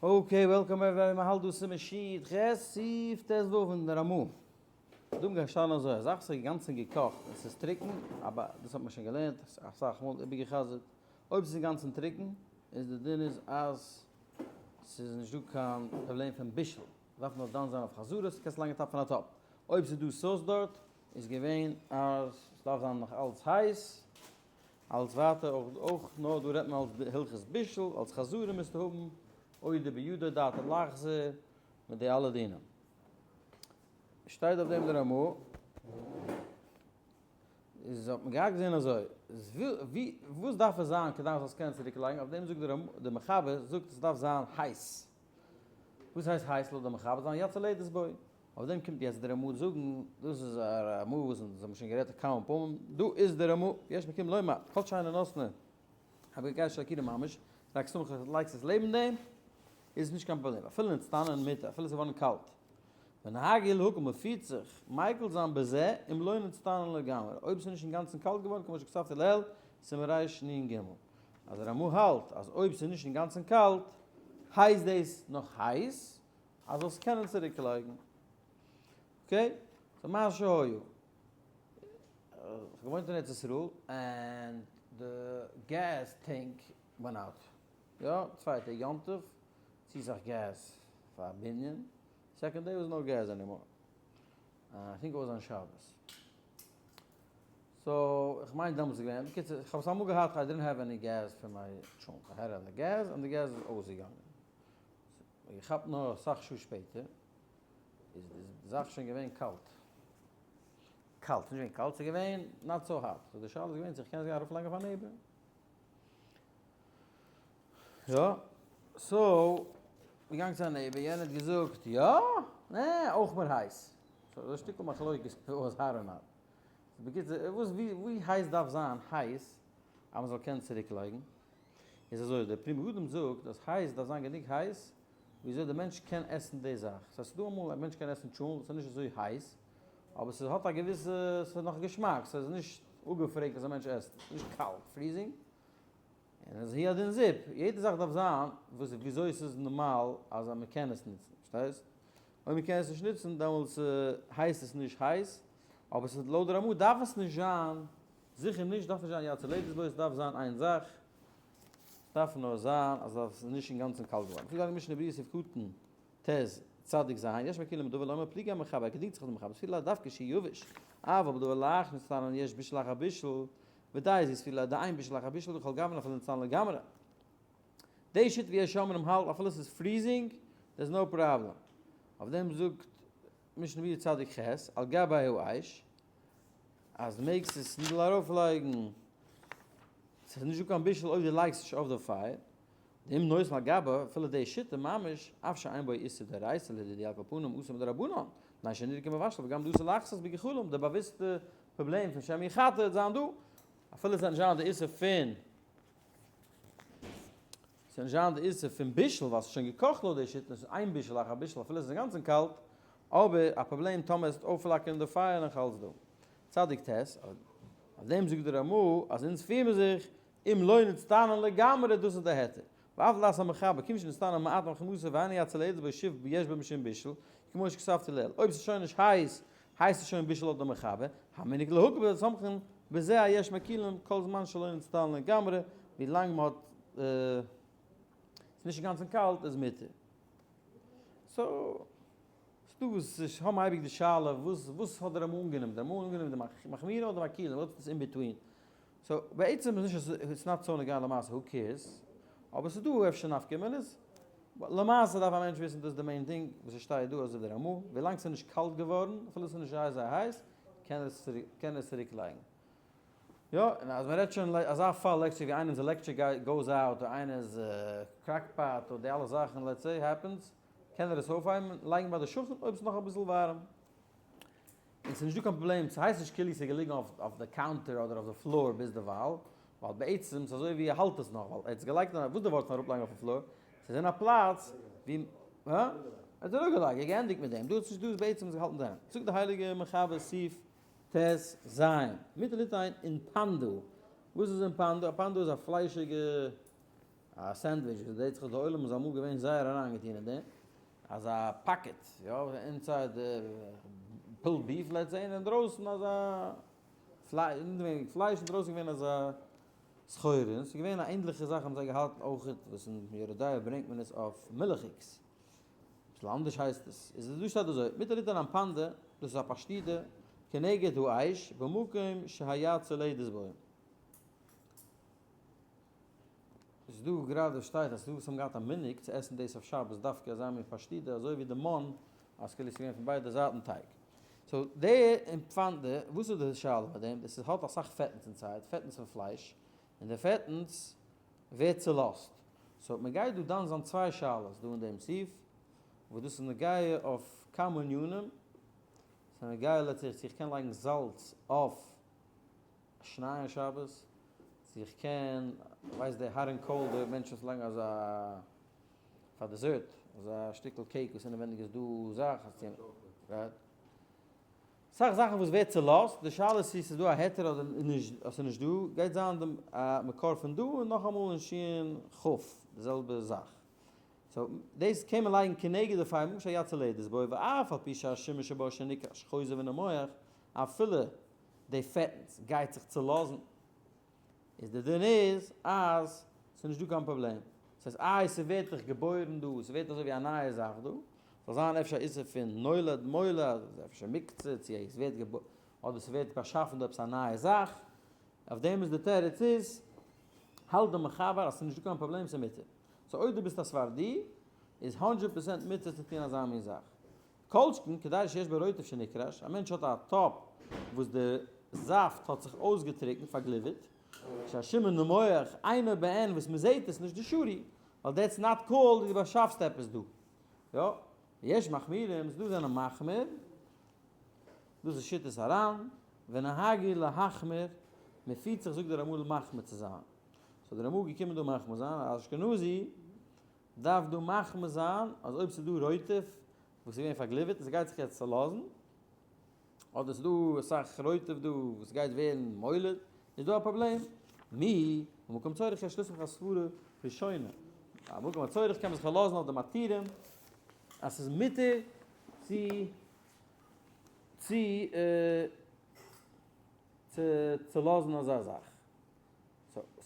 Okay, welcome everybody, מען האלט דא סימן ש ח סעיף ט ו אין די רמא. דא האט מען געשטאנען אזוי, א זאך וואס איז אינגאנצן געקאכט און ס'איז טרוקן, אבער דאס האט מען שוין געלערנט אסאך מאל איבערגע'חזר'ט, אויב ס'איז אינגאנצן טרוקן איז די דין איז אז ס'איז נישט דא קיין פראבלעם פון בישול, מ'דארף נאר דן זיין אויף חזרות, קענסט לייגן א טאפ פון א טאפ. אויב ס'איז דא סאוס דארט, איז געווען אז ס'דארף זיין נאך אלץ הייס, אלס ווייטער אויך אויך נאר דא רעדט מען אלס הלכות בישול, אלס חזרה מוזטו האבן עודה בידו דעתו לחזור מיט די אלע דינים. שטייט אויף דעם די רמא, איז האט מען געהאט געזען אזוי, ווי וואס דארף עס זיין כדי מען זאל עס קענען צוריק לייגן, אויף דעם זאגט די רמא, די מחבר זאגט עס דארף זיין הייס. וואס הייסט הייס לויט די מחבר? זיין יצא לידת בו. אויף דעם קומט יעצט די רמא זאגן, דאס איז א רמא וואס אונז האבן שוין גערעדט כמה פעמים, דא איז די רמא, יש מקים לומר, כל שאינו נותנה, הבגד של עקירה ממש, רק סמוך לייגסט עס לעבן דעם, איז נישט קיין פראבלעם, אפילו נצטנן מותר, אפילו עס איז געווארן קאלט. ונהגו להקל, מען פירט זיך מיקל זיין בזה, אם לא נצטנן לגמרי, אויב עס איז נישט אינגאנצן קאלט געווארן כמו שכתבתי לעיל, סימן רנ ג. אז די רמא האלט אז אויב עס איז נישט אינגאנצן קאלט, הייסט דאס נאך הייס, אז זאלסט קענען צוריק לייגן. Okay, so מה שהיה. איך געוואוינט אין ארץ ישראל and די gas tank went out. יא, צוויי טעג יום טוב, צו סאך געז פאר בנין, second day was no gas anymore. I think it was on שבת. So איך מיין דעמאלטס איז געווען, בקיצור איך האב עס אמאל געהאט I didn't have any gas פאר מיי טשולנט, I had די געז און די געז איז אויסגעגאנגען. געכאפט נאר אסאך שעה שפעטער איז די זאך שוין געווען קאלט. קאלט, ס'נישט געווען קאלט, ס'איז געווען not so hot. So די שאלה איז געווען צו איך קען עס גיין ארויפלייגן אויף א neighbor. יא, so געגאנגען צו א neighbor, יענער האט געזאגט יא, נע, אויך מיר הייס. So דאס שטיקל מחלוקת was hot or not. בקיצור, וואס ווי הייס דארף זיין הייס אז מ'זאל קענען צוריקלייגן? איז אזוי, דער פרי מגדים זאגט אז הייס דארף זיין גענוג הייס וויאזוי דער מענטש קען עסן די זאך. ס'הייסט ס'דא אמאל א מענטש קען עסן טשולנט, ס'איז נישט אזוי הייס, אבער ס'האט א געוויסע, ס'איז נאך געשמאק, ס'איז נישט אפגעפרעגט אז א מענטש עסט, ס'איז נישט קאלט, freezing. און אז הוא הדין זיפ, יעדע זאך דארף זיין וואס וויאזוי ס'איז נארמאל אז מ'קען עס נוצן, פארשטייסט? אויב מ'קען עס נישט נוצן דעמאלטס הייסט עס נישט הייס, אבער ס'איז לויט די רמא דארף עס נישט זיין זיכער נישט, דארף נישט זיין יד צולדת בו, עס דארף זיין איין זאך, עס דארף נאר זיין אז עס איז נישט אינגאנצן קאלט געווארן. פרעגט די משנה ברורה סעיף קטן ט צדיק ז, יש מקילים בדבר לומר פליגי המחבר, ער געדינגט זיך אויף די מחבר, ספירה לאו דווקא שיבש, אבל בדבר לאחר שנצטנן יש בישול אחר בישול, ודי זו ספירה דאין בישול אחר בישול וכל גוונא אפילו נצטנן לגמרי. די שיטה ווי יש אומרים האלט אפילו עס איז freezing, there is no problem. אויף דעם זאגט משנה ברורה צדיק ח, על גבי האש, אז דו מעגסט עס נידל ארויפלייגן, ס'איז נישט דא קיין בישול אויב דו לייגסט נישט אויף די פייער, דאם נותן על גבה, אפילו די שיטה ממש, אף שאין בו איסור דאורייתא לדידי על כל פנים אסור מדרבנן, מפני שנראה כמבשל וגם דאסור לחתות בגחלים, די באוויסטע פראבלעם פון שמא יחתה וועט זיין דא, אפילו עס וועט נישט זיין די איסור פון ס'וועט נישט זיין די איסור פון בישול ווייל ס'איז שוין געקאכט לויט די שיטה, ס'איז איין בישול אחר בישול אפילו ס'איז אינגאנצן קאלט, אבער א פראבלעם טאמער עס וועט אויפפלאקערן די פייער נאך אלץ דא. צדיק ט', אויף דעם זאגט די רמא אז אונז פיר מיר זיך אם לא נצטנן לגמרי דאס איז די היתר, ואף לדעת המחבר כיוון שנצטנן מעט מחמתו ואינו יד צולדת בו שוב יש בו משום בישול, כמו שכתבתי לעיל, אויב ס'איז שוין נישט הייס הייסט עס שוין בישול לויט די מחבר, המנהג להקל סומכין בזה היש מקילין כל זמן שלא נצטנן לגמרי, ווי לאנג מ'האט ס'איז נישט אינגאנצן קאלט איז מותר. So ס'דא וואס האבן אייביג די שאלה וואס וואס האט דער רמא אנגענומען, דער רמא האט אנגענומען די מחמירים אדער מקילים, וואס איז in between? So בעצם איז נישט אז it's not so נוגע למעשה who cares, אבער ס'איז דא אפשר נפקא מינה'ס, למעשה דארף א מענטש וויסן דאס איז די main דינג וואס עס שטייט דא אזוי ווי די רמא, ווילאנג ס'איז נישט קאלט געווארן אפילו ס'איז נישט זייער זייער הייס קען ער עס צוריק לייגן. יא, און אז מ'רעדט שוין אזא פאל לעקטשער ווי איינעמ'ס electric goes out אדער איינער'ס crock pot אדער די אלע זאכן let's say happens, קען ער עס אויפהייבן און לייגן ביי די שכן אויב ס'איז נאך אביסל ווארעם. און ס'איז נישטא קיין פראבלעם, ס'הייסט נישט כאילו ס'איז געליגן אויף די counter אדער אויף די floor ביזדערווייל, ווייל בעצם ס'איז אזוי ווי ער האלט עס נאך, ווייל ער האט עס געלייגט אין א, וואס איז די ווארט פון אראפלייגן אויפן floor? ס'איז אין א פלאץ ווי, הא? ער האט אראפגעלייגט, ער האט געענדיגט מיט דעם, דא האט נישט, דא איז בעצם עס געהאלטן דעם. זאגט די הייליגע מחבר סעיף ט ז, מותר ליתן אין פנדא, וואס איז אין פנדא? א פנדא איז א פליישיגע. א sandwich וואס דעיט זיך די עולם איז אמאל געווען זייער אריינגעטון אין דעם, אזא pocket, יא, inside די pulled beef let's say, און אינדרויסן אזא אינעווייניג פלייש אינדרויסן געווען אזא סחורה, און ס'איז געווען א ענדליכע זאך האבן זיי געהאלטן אויכעט וואס אין יורה דעה ברענגט מען עס אויף מילכיגס, אביסל אנדערש הייסט עס, איז דא שטייט אזוי, מותר ליתן אנפנדא, דאס איז א פשטידא, כנגד האש, במקום שהיד סולדת בו. איז דא גראדע שטייט אז ס'דא וואס האבן געהאט א מנהג צו עסן דאס אויף שבת דווקא אזא מין פשטידא אזוי ווי די מן אז כאילו ס'איז געווען פון ביידע זייטן טייג. so די אנפנדא, וואס איז די שאלה ביי דעם? דאס איז האט אסאך פעטנס inside, פעטנס פון פלייש, און די פעטנס ווערט צולאזט. so מ'גייט דא דן זיין צוויי שאלות דא אין דעם סעיף, וואס דאס איז נוגע אויף כמה ענינים, ס'איז נוגע לעצט צו איך קען לייגן זאלץ אויף שניי אין שבת, צו איך קען, ווייסט די hot and cold די מענטשן וואס לייגן אזא פאר dessert, אזא שטיקל cake וואס אינעווענדיג איז דא זאך, right? סאך זאכן וואס ווערט צולאזט, די שאלה איז צו ס'איז דא א היתר אדער נישט, אז ס'איז נישט דא, גייט זיין די מקור פון דא און נאכאמאל אין שין כ' די זעלבע זאך. so דאס קען מען לייגן כנגד די פייער משא יצא לידות בו ואף על פי שהשימוש שבו שנקרא שחוזר ונמוח, אפילו די פעטנס גייט זיך צולאזן, איז די דין איז אז ס'איז נישט דא קיין פראבלעם. ס'הייסט איי ס'ווערט דאך געבוירן דא, ס'ווערט אזוי ווי א נייע זאך דא, זאל זיין אפשר א איסור פון נולד מולד, אפשר מוקצה, צו עס ווערט געבוירן, אדער ס'ווערט באשאפן דא עפעס א נייע זאך, אויף דעם איז די תירוץ איז, האלט די מחבר אז ס'איז נישט דא קיין פראבלעם ס'איז מותר. so אויב דו ביסט א ספרדי איז הונדרעט percent מותר צו טון אזא מין זאך. כל שכן קדירה שיש בה רוטב שנקרש, א מענטש האט א טאפ וואס די זאפט האט זיך אויסגעטריקנט, פארגליווערט, שהשומן נמוח אינו בעין וואס מען זעט עס נישט דשרי, ווייל that's not called דו באשאפסט עפעס דא. יא, יש מחמירים, ס'דא זענען מחמיר, דאס איז שיטת הר"ן, ונהגו להחמיר, מען פירט זיך זאגט דער רמ"א מחמיר צו זיין. so דער רמ"א געקומען דא מחמיר זיין אז אשכנזי דארף דא מחמיר זיין אז אויב ס'איז דא רוטב וואס איז געווען פארגליווערט און ס'גייט זיך יעצט צולאזן, אדער ס'איז דא אסאך רוטב דא וואס גייט ווערן מולד, איז דא א פראבלעם. מי, במקום צורך יש לסמוך על סברה ראשונה. במקום הצורך קען מען זיך פארלאזן אויף די מתירים אז ס'איז מותר צו צו צו צולאזן אזא זאך.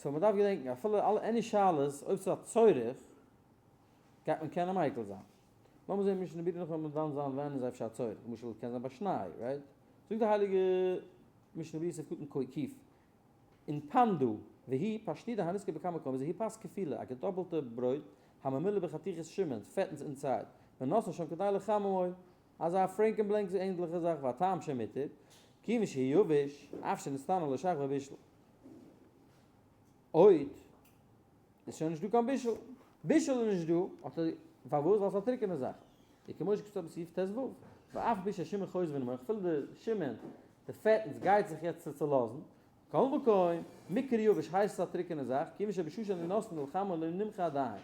so מ'דארף געדענקן אפילו אלע any שאלות אויב ס'איז א צורך גייט מען קענען מיקל זיין. לאמיר זעהן משנה ברורה נאכדעם וועט מען דן זיין ווען איז אפשר א צורך, למשל קען זיין ביי שניי, right? זאגט די הייליגע משנה ברורה סעיף קטן ק, אנפנדא, והיא פשטידא הנשכר בכמה מקומות והיא פת כפולה, א געדאפלטע ברויט, הממולא בחתיכת שומן, פעטנס inside, ונותנין שם כדי לחממו, אזא פרענק און בלענק ענדליכע זאך והטעם שמותר, כיוון שהוא יבש, אף שנצטנן לא שייך בבישול. אויב איז שוין נישט דא קיין בישול, בישול איז נישט דא, האט ער, פארוואס? ווייל ס'איז א טרוקענע זאך. וכמו שכתוב בסעיף ט ו, ואף על פי שהשומן חוזר ונמוח, אפילו די שומן, די פעטנס גייט זיך יעצט צולאזן, מכל מקום, מיקרי יבש הייסט עס א טרוקענע זאך, כיוון שבשעה שנותנין לחממו לא נמחה עדיין.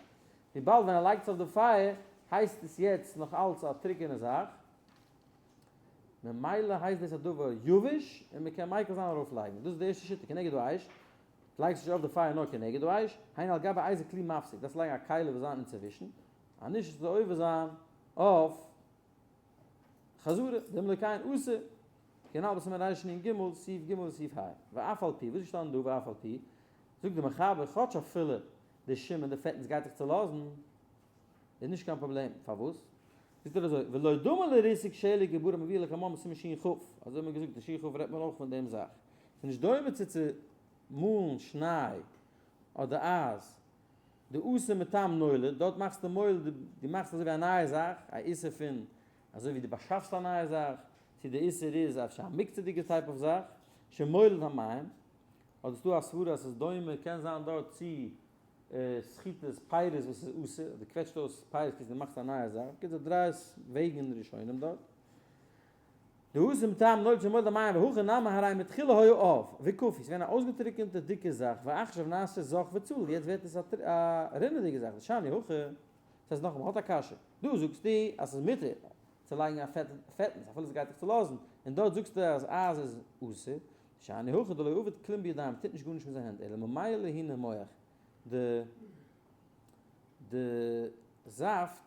וויבאלד ווען ער לייגט עס אויף די פייער הייסט עס יעצט נאך אלץ א טרוקענע זאך, ממילא הייסט דאס א דבר יבש און מען קען מיקל זיין ארויף לייגן, דאס איז די ערשטע שיטה, כנגד האש, לייגסט נישט ארויף די פייער נאר כנגד האש, היינו על גבי איזה כלי מפסיק, דארפסט לייגן א כלי וואס זיין אינצווישן, אז נישט עס זאל עובר זיין אויף חזרה, ואם לא כן אסור, כנל בסימן רנ ג, סעיף ג וסעיף ה, ואף על פי, וואס איז געשטאנען דא ואף על פי, זאגט די מחבר כאטש אפילו די שומן די פעטנס גייט זיך צולאזן, איז נישט קיין פראבלעם, פארוואס? זאגט ער אזוי, ולא דומה לריסוק שלג וברד המבואר לקמן בסימן שכ, אזוי האט מען געזאגט אין שכ רעדט מען אויך פון דעם זאך, ס'איז נישט דומה צו צומאלן שניי אדער אייז, דאסור מטעם נולד, דארט מאכסטו מולד, דו מאכסט אזוי ווי א נייע זאך, א איסור פון אזוי ווי דו באשאפסט א נייע זאך, צו די איסור איז אפשר א מוקצה'דיגע type of זאך, שמוליד המים, אדער ס'דא א סברה אז ס'איז דומה, קען זיין דארט צו סחיטת פירות וואס איז אסור, דו קוועטשט אויס פירות כאילו דו מאכסט א נייע זאך, בקיצור דריי וועגן ראשונים דארט. דאסור מטעם נולד שמוליד המים והכא נמי הרי מתחילה היה עב וקפוי, ס'איז געווען א אויסגעטריקענטע דיקע זאך ועכשיו נעשה זך וצלול, יעצט ווערט עס א רינעדיגע זאך, דשאני הכא, דאס הייסט נאכאמאל האט א קשיא, דא זאגסטו אז ס'איז מותר צו לייגן א פעטנס אפילו ס'גייט זיך צולאזן, און דארט זאגסטו אז אייז איז אסור, שאני הכא דלא עביד כלום בידיים, טוט נישט גארנישט מיט זיין הענט, אלא ממילא הוא נימוח, די. די זאפט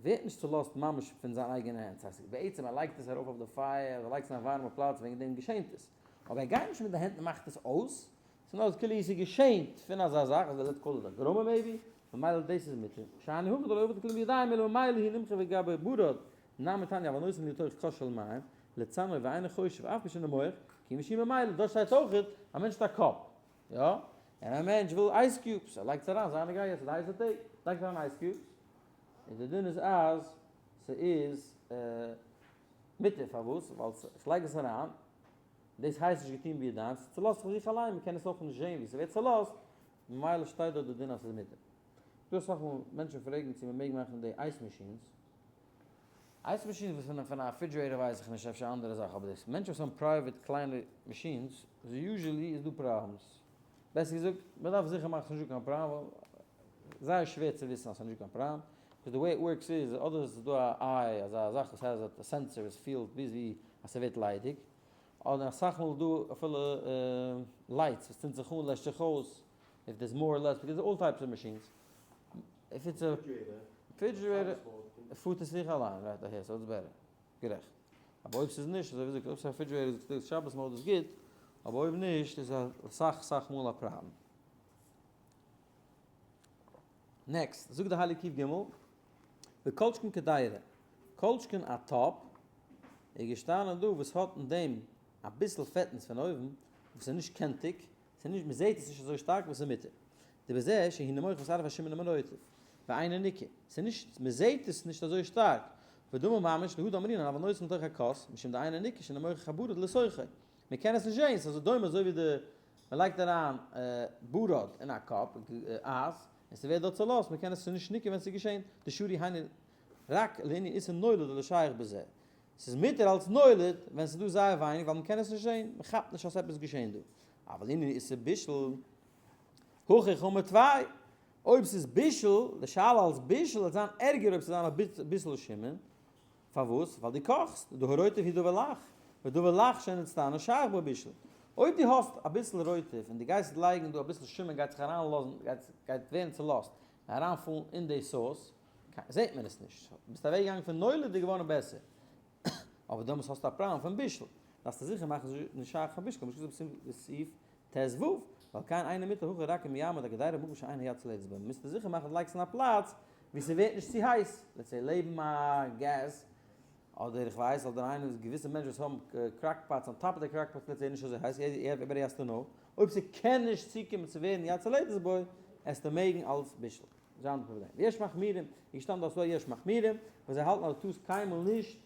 ווערט נישט צולאזט ממש פון זיין אייגענע הענט, ס'הייסט בעצם ער לייגט עס ארויף אויף די פייער אדער לייגט עס אין א ווארעמע פלאץ וועגן דעם געשענט עס, אבער ער גייט נישט מיט די הענט און מאכט עס אויס, ס'איז נאר אז כאילו עס איז געשענט פון אזא זאך, אזוי let's call it א גרמא maybe, ממילא דאס איז מותר. שאני הכא דלא עביד כלום בידיים אלא ממילא הוא נמחא וגבי ברד נמי תניא אבל נותן לתוך כוס של מים לצננו ואינו חושב אף משנמוח כיון שהוא ממילא דארט שטייט אויכעט א מענטש האט א cup יא און א מענטש וויל ice cubes ער לייגט עס אריין זיינע גייער ס'איז די הייסע טעג לייגט אריין ice cubes און די דין איז אז ס'איז מותר פארוואס ווייל כ'לייג עס אריין דאס הייסט נישט געטון בידיים ס'צולאזט זיך זיך אליין מ'קען עס אויך נישט זעהן ווי ס'ווערט צולאזט ממילא שטייט דארט די דין אז ס'איז מותר. דא אסאך מאל מענטשן פרעגן צו מ'מעג מאכן די ice machines. ice machines וואס פון א refrigerator ווייס איך נישט אפשר אנדערע זאך אבער דאס מענטשן וואס האבן private קליינע machines איז usually איז דא problems. בעסער געזאגט מ'דארף זיכער מאכן ס'נישט דא קיין פראבלעם ווייל זייער שווער צו וויסן אז ס'נישט דא קיין פראבלעם. because די way it works איז אדער איז דא א איי אזא זאך וואס הייסט א sensor וואס פילט ביז ווי אז ס'ווערט ליידיג. אדער אסאך מאל איז דא אפילו lights וואס צינדט זיך אן לעשט זיך אויס, if there's more or less, because all types of machines, if it's a refrigerator פארט עס זיך אליין, right אהער, so it's better, גערעכט. אבער אויב ס'איז נישט, אזוי ווי זאגסט, אויב ס'איז א refrigerator זאגסטו אז שבת mode איז גוט, אבער אויב נישט איז אסאך אסאך מאל א פראבלעם. next, זאגט די הייליגע ק ג, וכל שכן קדירה, כל שכן א טאפ, איז געשטאנען דא וואס האט אין דעם אביסל פעטנס פון אויבן וואס איז נישט קענטיג, ס'איז נישט, מ'זעט עס נישט אזוי שטארק וואס איז מותר. דבזה שהוא נמוח ושרף השמן ומרוטב, ואינו ניכר, ס'איז נישט, מ'זעט עס נישט אזוי שטארק, ודומה ממש להא דאמרינן אבל נותן לתוך הכוס, משום דאינו ניכר שנמוח הברד לתוכו, מ'קען עס נישט זען, ס'איז אזוי דומה אזוי ווי די מ'לייגט אריין ברד אין א cup אייז, און ס'ווערט דארט צולאזט, מ'קען עס, ס'איז נישט ניכר ווען ס'איז געשען, דשרי היינו רק לענין איסור נולד דלא שייך בזה. ס'איז מותר אלס נולד ווען ס'איז דא זייער ווייניג ווייל מ'קען עס נישט זעהן, מ'כאפט נישט אז עפעס געשעהן דא. אבל לענין איסור בישול, הכי חמור טפי, אויב ס'איז בישול, די שאלה אלס בישול וועט זיין ערגער אויב ס'זאל זיין אביסל שמן, פארוואס? ווייל דו קאכסט, דהא רוטב הוא דבר לח, ודבר לח שנצטנן שייך בו בישול. אויב דו האסט אביסל רוטב און דו גייסט לייגן דא אביסל שמן גייט זיך אריינלאזן, גייט ווערן צולאזט און אריינפאלן אין די sauce, זעט מען עס נישט. ביסט אוועק געגאנגען פון נולד איז געווארן בעסער. אבער דעמאלס האסטו א פראבלעם פון בישול. דארפסטו זיכער מאכן ס'איז נישט שייך פאר בישול, כמו שכתוב בסעיף ט ו, ועל כן אינו מותר הכא רק אם יעמוד הקדירה במקום שאין היד צולדת בו. מוזטו זיכער מאכן דו לייגסט אין א פלאץ וואו ס'ווערט נישט צו הייס, let's say לעבן א געז, אדער איך ווייס, אדער איינער וואס געוויסע מענטשן וואס האבן crock pots on top of די crock pots let's say נישט אזוי הייס, everybody has to know, אויב ס'קען נישט צוקומען צו ווערן יד צולדת בו, עסטו מעגן אלס בישול. זיין די פראבלעם. ויש מחמירים, איז געשטאנען דארט ס'דא יש מחמירים, וואס זיי האלטן אז דו טארסט קיינמאל נישט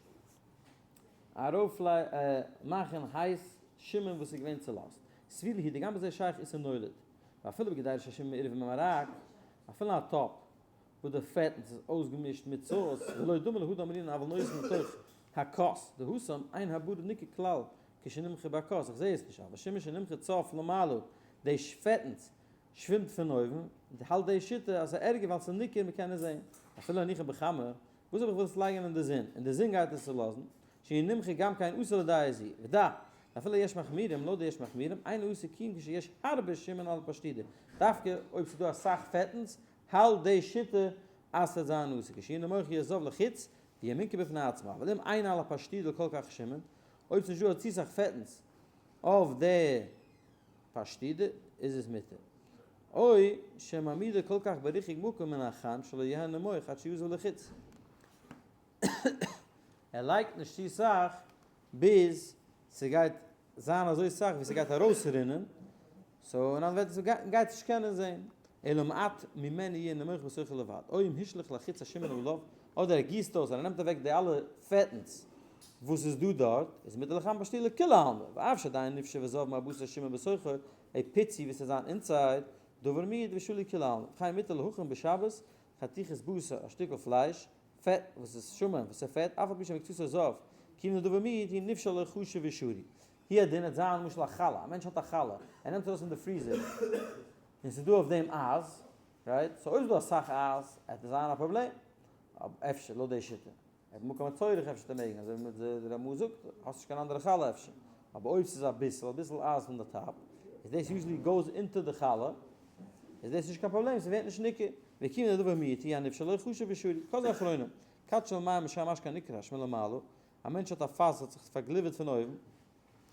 ארויף מאכן הייס שמן וואס איז געווען צולאזט. סבירא להו דגם בזה שייך איסור נולד. ואפילו בקדירה שהשמן מעורב עם המרק, אפילו א טאפ וואס די פעטנס איז אויסגעמישט מיט sauce, ולא דומה להא דאמרינן אבל נותן לתוך הכוס, דהתם אין הברד ניכר כלל כשנמחה בכוס, איך זעה עס נישט, אבל שמן שנמחה צף למעלה, די פעטנס שווימט פון אויבן, און האלט די שיטה אז ס'איז ערגער ווייל ס'איז ניכר מ'קען עס זעהן. אפילו הניחו בחמה, וואס אויב איך וויל עס לייגען אין די זון, און די זון גייט עס צולאזן, שהוא נמחה גם כן אסור לדעה זו, ודע, אפילו יש מחמירים, לויט די יש מחמירים, אינו אסור כי אם כשיש הרבה שמן על הפשטידה, דווקא אויב ס'איז דא אסאך פעטנס, האלט די שיטה אז ס'וועט זיין אסור, כשיהיה נמוח יהיה זב לחוץ, ויהיה מנקר בפני עצמו, אבל אם אין על הפשטידה כל כך שמן, אויב ס'נישט דא צו סאך פעטנס אויף די פשטידה איז עס מותר. או שמעמידו כל כך בריחוק מקום מן החם שלא יהא נמוח עד שיזוב לחוץ. ער לייגט נישט צו סאך ביז ס'גייט זיין אזוי סאך ווי ס'גייט ארויסרינען, so אין אנדערע ווערטער מ'גייט נישט קענען זען, אלא מעט ממנו יהיה נמוח בתוכו לבד, או אם השליך לחוץ השמן עליו, אדער ער גיסט אויס און ער נעמט אוועק די אלע פעטנס וואס איז דא דארט, איז מותר לחמם פשטידה לכולי עלמא, ואף שעדיין נפשע וזב מהבשר שמן בתוכו, א פיצי וואס איז זיין inside, דבר מיעוט ושלי כולי עלמא, וכן מותר להחים בשבת חתיכת בשר, א שטיקל פלייש, פעט, וואס איז שמן, וואס איז פעט, אף על פי שמקצתו זב, כיוון דדבר מיעוט הוא נפשע לא חשוב ושרי. הוא הדין וועט זיין למשל א חלה, א מענטש האט א חלה, ער נעמט ארויס פון די freezer, און ס'איז דא אויף דעם אייז, right? so אויב איז דא אסאך אייז, עט עס זיין א פראבלעם, אפשר, לויט די שיטה. עט מקום הצורך אפשר צו מעגן, אזוי ווי די רמ"א זאגט, האסט נישט קיין אנדערע חלה אפשר. אבער אויב ס'איז אביסל, אביסל אייז פון די top, איז דאס usually goes אונטער די חלה, איז דאס נישט קיין פראבלעם, ס'ווערט נישט ניכר. וכיוון דדבר מיעוט הוא הנפשל לא חשוב ושרי, כל זה אחרונים, כד של מים משם משקה נקרש מלמעלה, א מענטש האט א פאס וואס האט זיך פארגליווערט פון אויבן,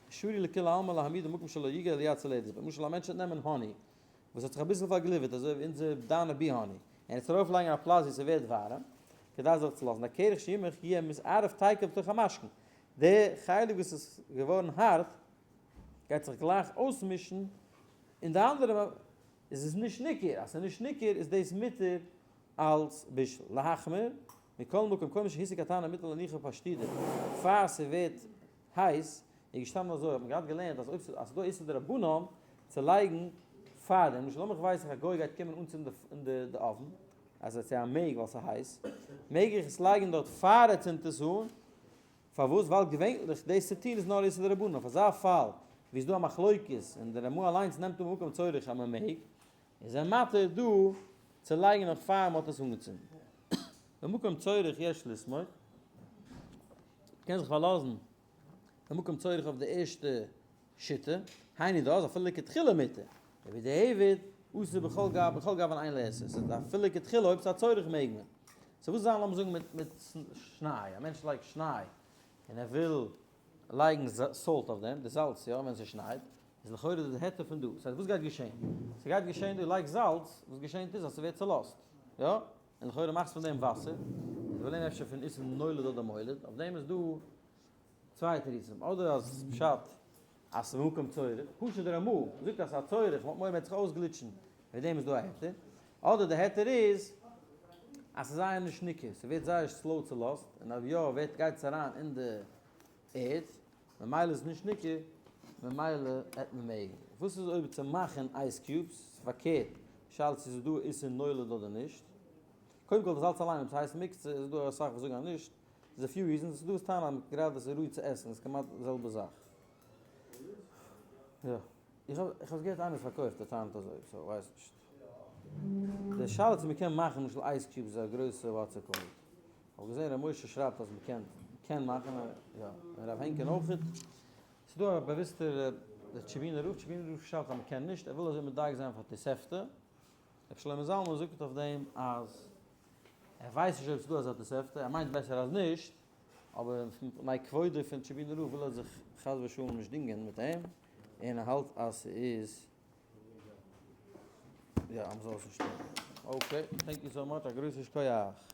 שרי לכולי עלמא להעמידו במקום שלא יגע ליד צולדת, למשל א מענטש וועט נעמען honey וואס האט זיך אביסל פארגליווערט אזוי ווי אונזער דיינע bee honey, און עס ארויף לייגן אין א פלאץ ווי ס'ווערט ווארעם, כדי זיך צו לאזן, הקרח שימח יהיה מתערב תיכף בתוך המשקין, די חלק וואס איז געווארן הארט גייט זיך גלייך אויסמישן אין די אנדערע, איז עס נישט ניכר, אז ס'איז נישט ניכר איז דאס מותר אלס בישול. להחמיר, מכל מקום קודם שהשיג התנור מותר להניחו פשטידא, פאר ס'ווערט הייס, איז געשטאנען אזוי, האט מען געהאט געלערנט אז אויב ס'איז דא איסור דרבנן צו לייגן פארדעם, למשל לאמיך ווייס איך א גוי גייט קומען אנצינדן די אויוון, אז ער צו א מעג ווייל ס'איז הייס, מעג איך עס לייגן דארט פאר ער צינדט עס אן, פארוואס? ווייל געווענליך דאס צו טון איז נאר איסור דרבנן, אויף אזא פאל ווי איז דא א מחלוקת און דער רמא אליינס נעמט אן במקום צורך אז מ'מעג, איז ער מתיר דא צו לייגן נאך פאר מ'האט עס אנגעצינדן. במקום צורך יש לסמוך, מ'קען זיך פארלאזן במקום צורך אויף די ערשטע שיטה, היינו דאז אפילו לכתחילה מותר, ובדיעבד אסור בכל גב בכל גוון אין לאסור, ס'איז אפילו לכתחילה אויב ס'איז א צורך מעג מען. so וואס זיין לאמיר זאגן מיט מיט שניי, א מענטש לייגט שניי און ער וויל לייגן salt אויף דעם, די זאלץ יא ווען ס'שנייט, איז לכאורה די היתר פון דא, ס'הייסט וואס גייט געשען? ס'גייט געשען דו לייגסט זאלץ, וואס געשענט איז אז ס'ווערט צולאזט, יא? און לכאורה מאכסט פון דעם וואסער, איז די פראבלעם אפשר פון איסור נולד אדער מולד, אויף דעם איז דא צוויי תירוצים, אדער אז פשט אז ס'איז במקום צורך, פשוט די רמא זאגט אז ס'איז א צורך, מ'האט מורא מ'וועט זיך אויסגליטשן, וועגן דעם איז דא א היתר, אדער די היתר איז אז ס'איז זייער נישט ניכר, ס'ווערט זייער slow צולאזט, און אויב יא ווערט גייט עס אריין אין די ערד, ממילא איז נישט ניכר, ממילא עט מען מעגן. וואס איז אויב צו מאכן ice cubes? פארקערט, שאלה צו ס'איז דא איסור נולד אדער נישט. קודם כל די זאלץ אליין אויב ס'הייסט מוקצה איז דא אסאך וואס זאגן אז נישט, איז a few reasons, ס'איז דא וואס טענה'ן אז גראדע ס'איז ראוי צו עסן, איז כמעט די זעלבע זאך. יא. איך האב איך האב עס געהערט איינער פארקויפט ער טענה'ט אזוי, so ווייס נישט. די שאלה צו מ'קען מאכן למשל ice cubes איז א גרויסע what's it called. כ'האב געזען ר' משה שרייבט אז מ'קען מ'קען מאכן, יא, און רב הענקין אויכעט. ס'איז דא א באוויסטער דער טשעבינער רב, טשעבינער רב שרייבט אז מ'קען נישט, ער וויל אזוי מדייק זיין פאר תוספתא. ר' שלמה זלמן זאגט אויף דעם אז ער ווייסט נישט אויב ס'איז דא אזא תוספתא, ער מיינט בעסער אז נישט, אבער מפני כבודו פון טשעבינער רב וויל ער זיך חס ושלום נישט דינגען מיט אים, און ער האלט אז ס'איז יא אז מ'זאל עס נישט טון. okay, thank you so much, א גרויסע שכוח.